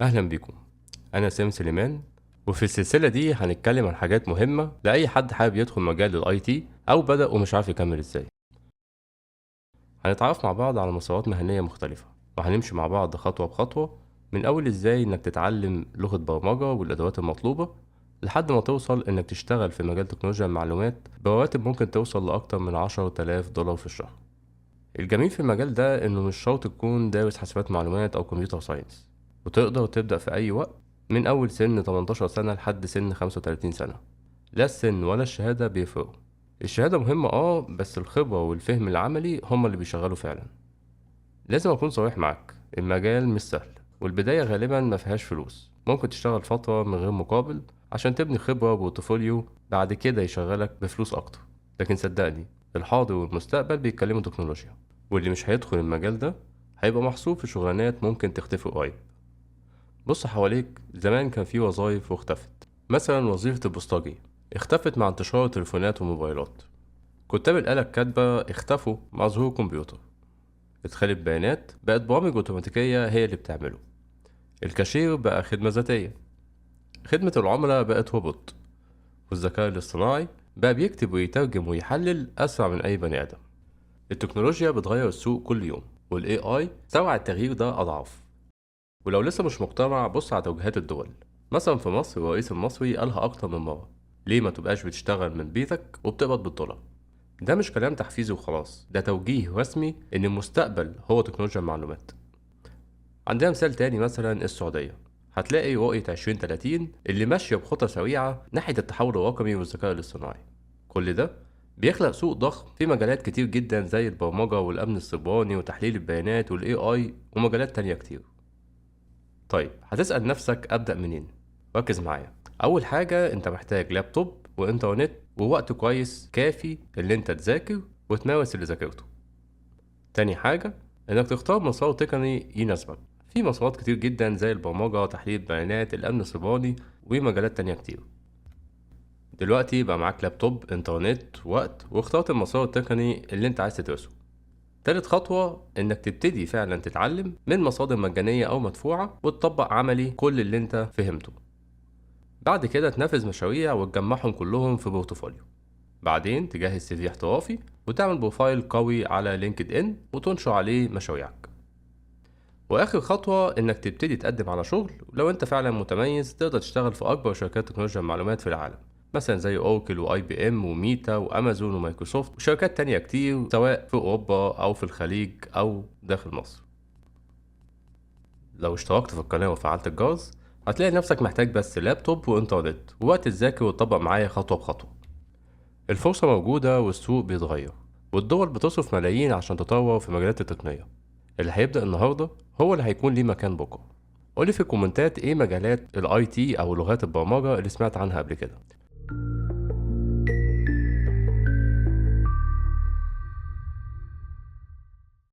أهلا بيكم، أنا سامي سليمان، وفي السلسلة دي هنتكلم عن حاجات مهمة لأي حد حابب يدخل مجال ال IT أو بدأ ومش عارف يكمل إزاي. هنتعرف مع بعض على مسارات مهنية مختلفة، وهنمشي مع بعض خطوة بخطوة من أول إزاي إنك تتعلم لغة برمجة والأدوات المطلوبة لحد ما توصل إنك تشتغل في مجال تكنولوجيا المعلومات برواتب ممكن توصل لأكتر من 10,000 دولار في الشهر. الجميل في المجال ده إنه مش شرط تكون دارس حاسبات معلومات أو computer science، وتقدر تبدأ في أي وقت من أول سن 18 سنة لحد سن 35 سنة. لا السن ولا الشهادة بيفرقوا. الشهادة مهمة بس الخبرة والفهم العملي هما اللي بيشغلوا فعلا. لازم أكون صريح معاك، المجال مش سهل، والبداية غالبا ما فيهاش فلوس. ممكن تشتغل فترة من غير مقابل عشان تبني خبرة و portfolio، بعد كده يشغلك بفلوس أكتر. لكن صدقني، الحاضر والمستقبل بيتكلموا تكنولوجيا، واللي مش هيدخل المجال ده هيبقى محصور في شغلانات ممكن تختفي قريب. بص حواليك، زمان كان في وظايف واختفت. مثلا وظيفة البوسطجي اختفت مع انتشار التليفونات والموبايلات. كتاب الآلة الكاتبة اختفوا مع ظهور الكمبيوتر. إدخال البيانات بقت برامج أوتوماتيكية هي اللي بتعمله. الكاشير بقى خدمة ذاتية. خدمة العملاء بقت روبوت. والذكاء الاصطناعي بقى بيكتب ويترجم ويحلل أسرع من أي بني آدم. التكنولوجيا بتغير السوق كل يوم، وال AI سرع التغيير ده أضعاف. ولو لسه مش مقتنع، بص على توجيهات الدول. مثلا في مصر، الرئيس المصري قالها أكتر من مرة: ليه ما تبقاش بتشتغل من بيتك وبتقبض بالدولار؟ ده مش كلام تحفيزي وخلاص، ده توجيه رسمي إن المستقبل هو تكنولوجيا المعلومات. عندنا مثال تاني، مثلا السعودية، هتلاقي رؤية 2030 اللي ماشية بخطى سريعة ناحية التحول الرقمي والذكاء الاصطناعي. كل ده بيخلق سوق ضخم في مجالات كتير جدا زي البرمجة والأمن السيبراني وتحليل البيانات وال AI ومجالات تانية كتير. طيب، هتسأل نفسك أبدأ منين؟ ركز معايا. أول حاجة، أنت محتاج لابتوب وإنترنت ووقت كويس كافي اللي أنت تذاكر وتمارس اللي ذاكرته. تاني حاجة، إنك تختار مسار تقني يناسبك. في مسارات كتير جدا زي البرمجة، تحليل البيانات، الأمن السيبراني، ومجالات تانية كتير. دلوقتي بقى معاك لابتوب، انترنت، وقت، واخترت المسار التقني اللي انت عايز تدرسه. تالت خطوة انك تبتدي فعلا تتعلم من مصادر مجانية او مدفوعة، وتطبق عملي كل اللي انت فهمته. بعد كده تنفذ مشاريع وتجمعهم كلهم في portfolio. بعدين تجهز CV احترافي وتعمل profile قوي على LinkedIn وتنشر عليه مشاريعك. واخر خطوة انك تبتدي تقدم على شغل. ولو انت فعلا متميز، تقدر تشتغل في اكبر شركات تكنولوجيا المعلومات في العالم، مثلا زي Oracle و IBM و Meta و Amazon و Microsoft وشركات تانية كتير، سواء في اوروبا او في الخليج او داخل مصر. لو اشتركت في القناة وفعلت الجرس، هتلاقي نفسك محتاج بس لابتوب وانترنت ووقت تذاكر وتطبق معايا خطوة بخطوة. الفرصة موجودة، والسوق بيتغير، والدول بتصرف ملايين عشان تطور في مجالات التقنية. اللي هيبدأ النهاردة هو اللي هيكون ليه مكان بكرة. قولي في الكومنتات ايه مجالات ال IT او لغات البرمجة اللي سمعت عنها قبل كده.